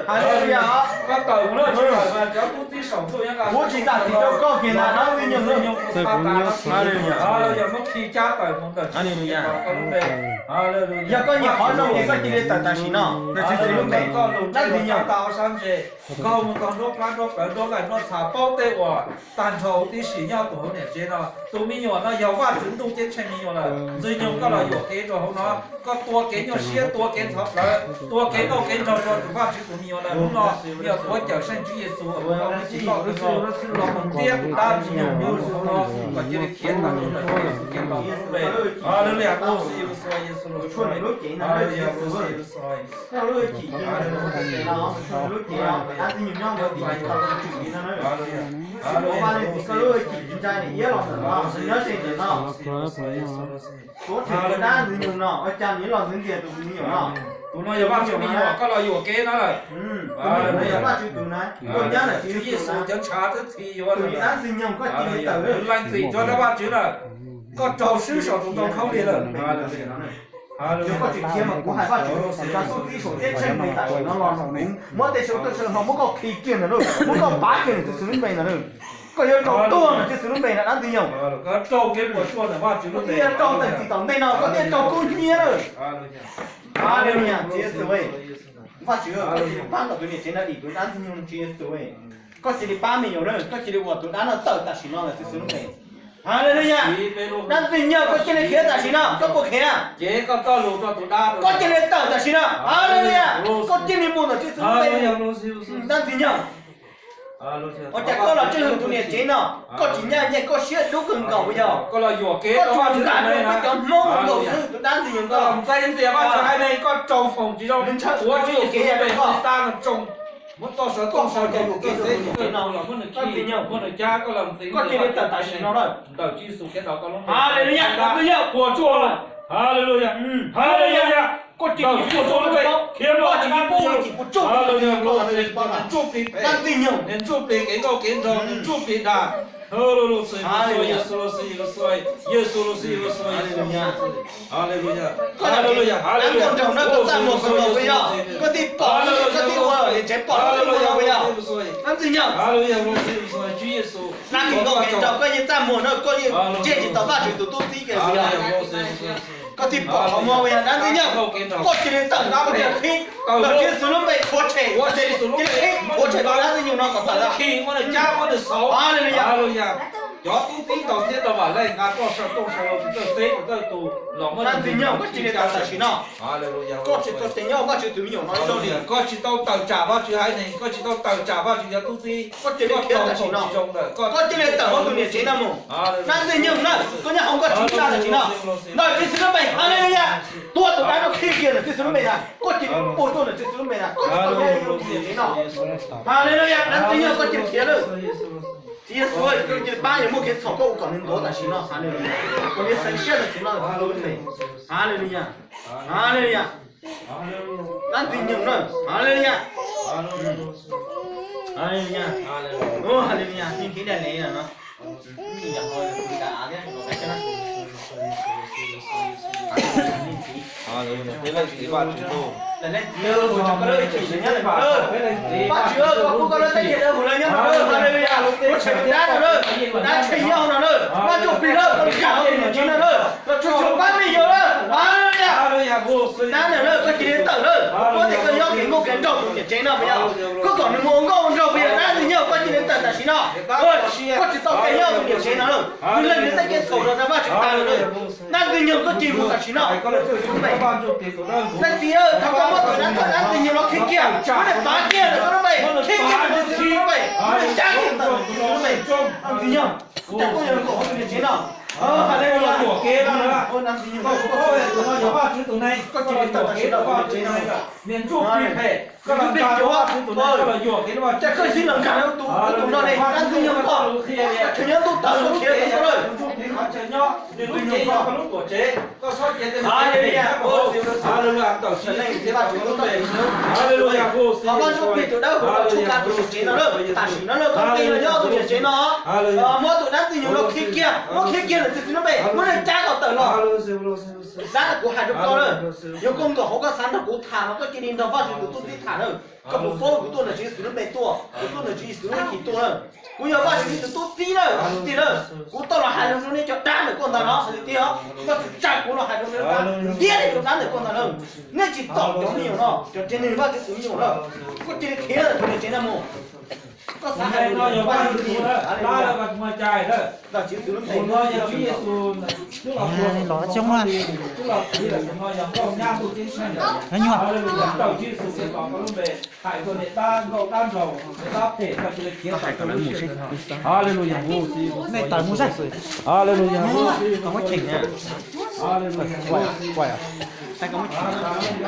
Haleluya. Koj tawm mus lawm, tsis tawm mas cov tub txib saum ntuj nyob, kuv tsis txawj txim rau koj kiag na, dab ntxwg nyoog. Haleluya. Yog muab khi cab tawm mus ntawm tsis txim koj lub npe. Haleluya. Yog koj nyiam qhov zoo ces koj cia li tawm tam sim no ntawm Tswv Yexus lub npe, dab ntxwg nyoog. Koj mus txog nruab plab nruab plawv nruab nqaij nruab txha, paub tej uas tag nrho huv tib si nyob tus hauv niam tsev no. Tus me nyuam no yog Vajtswv ntuj ceeb tsheej me nyuam lawm. Ntxwg nyoog, koj los yuam kev rau hauv no, koj tua kev nyuaj siab, tua kev ntxhov plawv, tua kev noj kev nrog rau tus Vajtswv tus me nyuam lawm. Hnub no yog tuav cawm seej Tswv Yexus uas ua npau tsis koj tus no los mus ntiab tus dab ntxwg nyoog nyob hauv no, kom cia li khiav tawm mus ntawm Tswv Yexus Khetos lub npe. Haleluya. Haleluya. Haleluya. Haleluya. Tus no yog Vajtswv me nyuam, koj los yuam kev no lawm. Tus no yog Vajtswv tus na, koj nyab lawm, Tswv Yexus cov ntshav twb txhiv yuav lawm. Lees txim rau Vajtswv lawm. Koj raug swb saum tus ntoo khaub lig lawm. Yog koj tsis khiav mas kuv hais Vajtswv cov tub txib saum teb chaws no tam sim no los, kuv muab tej saum teb chaws no muab koj khi kiag ntawm na, muab koj pav kiag ntawm Tswv Yexus lub npe ntawd na. Koj yuav raug tuag ntawm Tswv Yexus lub npe na, dab ntxwg nyoog. Koj thiaj raug teem txiv tom ntej no, koj thiaj raug kub hnyiab lawm. Haleluya, Tswv Yexus, Vajtswv, koj cia li pab kom tus niam tsev no dim tus dab ntxwg nyoog, Tswv Yexus. Koj cia li pab me nyuam na, koj cia li ua tus dab no tawm tam sim no ntawm Tswv Yexus lub npe. Haleluya. Dab ntxwg nyoog, koj cia li khiav tam sim no, koj puas khiav? Koj cia li tawm tam sim no. Haleluya. Koj cia li mus ntawm Tswv Yexus lub npe. Dab ntxwg nyoog, ua cas koj los tswj hwm tus niam tsev no, koj tsis ncaj ncees, koj siab dub kawg nkaus puas yog? Koj tsuas nkag rau peb cov Hmoob nkaus xwb, tus dab ntxwg nyoog, koj los ntxais ntxias Vajtswv haiv neeg, koj rau foom tsis zoo, ua Tswv Yexus lub npe tag no tsoo, muab txoj saw txoj saw cov yuam kev tus txib no los muab nws khi, muab nws cab, koj los ntxiv, koj cia li tawm tam sim no na. Ntawm Tswv Yexus Khetos koj lub npe. Haleluya, dab ntxwg nyoog, puas tsuaj lawm. Haleluya. Haleluya. Koj cia li puas tsuaj lub npe, khiav los, dab ntxwg nyoog. Haleluya, ntsuj plig phem, dab ntxwg nyoog, niag ntsuj plig kev nkauj kev nraug, niag ntsuj plig dag. Haleluya, Yexus, Yexus, Yexus, Yexus, Yexus. Haleluya. Haleluya, haleluya. Koj txaj muag puas yog? Koj thiaj pom, koj thiaj ua niam tsev pom lub txaj muag puas yog? Dab ntxwg nyoog. Haleluya, Tswv Yexus. Dab nkauj kev nraug, koj yeej txaj muag na, koj yeej ntsej tsis tau Vajtswv tus tub txib kiag puas yog? Koj thiaj pom qhov muag puas yog, dab ntxwg nyoog? Koj cia li tawm, koj cia li qhib, ntawm Tswv Yexus lub npe qhuav tshem, cia li qhib qhuav tshem tus dab ntxwg nyoog no kom tawm lawm. Haleluya. Cov tub txib tau txiab tau vam leej nqa txoj saw txoj saw los txawj txeb txawj tu los muab, dab ntxwg nyoog, koj cia li tawm tam sim no. Koj tsis tau tseem nyob Vajtswv tus me nyuam no ib zaug li. Koj tsis tau tawm tsam Vajtswv haiv neeg, koj tsis tau tawm tsam Vajtswv cov tub txib, koj cia li khiav tam sim no. Koj cia li tawm hauv tus niam tsev no mus. Dab ntxwg nyoog na, koj nyob hauv koj tsis tau tam sim no. Ntawm Tswv Yexus lub npe, haleluya. Tua tus dab no khib kiag ntawm Tswv Yexus lub npe ntag. Koj cia li puas tsuaj ntawm Tswv Yexus lub npe ntag. Koj tsis tau nyob hauv tus niam tsev no. Haleluya, dab ntxwg nyoog, koj cia li khiav lawm. Tswv Yexus, koj cia li pab yog muaj kev txhaum koj ua kom nws ntuav tam sim no. Haleluya. Kom nws xeev siab tam sim no. Haleluya. Haleluya. Dab ntxwg nyoog na. Haleluya. Haleluya. Haleluya. Yeej kev daj le no. Peb leej txiv Vajtswv, Vajtswv, koj pub koj lub teb chaws dawb huv los nyob no, haleluya. Kuv tshem tus dab no na, dab tshem nyob no na, dab ntsuj plig na, koj kam tus niam tsev no na, los tsuag tsuag pab me nyuam na, haleluya. Dab no na, koj cia li tawm na, koj tias koj nyob kev nkauj kev nraug tus niam tsev no puas yog? Koj kom nws mus ua nkauj ua nraug puas yog? Dab ntxwg nyoog, koj cia li tawm tam sim no. Koj tsis tau kev nyob tus niam tsev no na, nws lees nws tej kev txhaum rau dab Vajtswv tag lawm na. Dab ntxwg nyoog, koj cia li mus tam sim no. Leej txiv, thov koj muab tus dab thawj dab ntxwg nyoog no khib kiag, muab nws pav kiag ntawm koj lub npe, khib kiag ntawm Tswv Yexus lub npe, muab nws cab kiag ntawm Tswv Yexus lub npe. Dab ntxwg nyoog, cas koj yuav los koom hauv tus niam tsev no? Haleluya. Koj cia li tawm tam sim no tus niam tsev no. Niag ntsuj plig phem, koj los nkag rau Vajtswv tus neeg, koj los yuam kev rau Vajtswv. Cas koj xib los nkag rau tus, tus no ne, dab ntxwg nyoog koj, koj tseem nyob ntuj tawv suav khiav tawm koj lawm. Nws lub cev yog koj lub tuam tsev, koj txhob cia tej nws, Haleluya, Haleluya, ntawm Tswv Yexus Khetos lub npe, Haleluya, Vajtswv plig tus dawb huv los tshoob kav tus niam tsev no lawm. Tam sim no lawm koj nqis los nyob tus niam tsev no, muab tus dab ntxwg nyoog no qhib kiag, muab qhib kiag ntawm Tswv Yexus lub npe, muab nws tsa kom tawm los. Xav kuv hais rau koj lawm, yog koj nkaum hauv koj xav nrog kuv tham no koj cia li nrog Vajtswv tus tub txib tham na. Koj puas paub kuv tuaj ntawm Tswv Yexus lub npe tuaj, kuv tuaj ntawm Tswv Yexus lub hwj chim tuaj na. Kuv yog Vajtswv tus tub txib na, kwv tij na. Kuv tau los hais lus rau nej cov dab ntawm koj ntag no, kwv tij os, Vajtswv tsa kuv los hais rau nej, ntiab nej cov dab ntawm koj ntag na. Nej tsis txom cov me nyuam no, cov tsev neeg Vajtswv tus me nyuam na. Koj cia li khiav ntawm tus niam tsev no mus. Koj xav hais no yog Vajtswv tus, Haleluya. Los coob na. Nyuaj. Haleluya, ntawm Tswv Yexus Khetos lub npe, hais rau niam tab nkauj tab nraug, niam tab phem, koj cia li khiav tawm mus seb. Haleluya, nej tawm mus seb. Haleluya, Vajtswv, koj muab cheem. Haleluya, Vajtswv, koj muab cheem.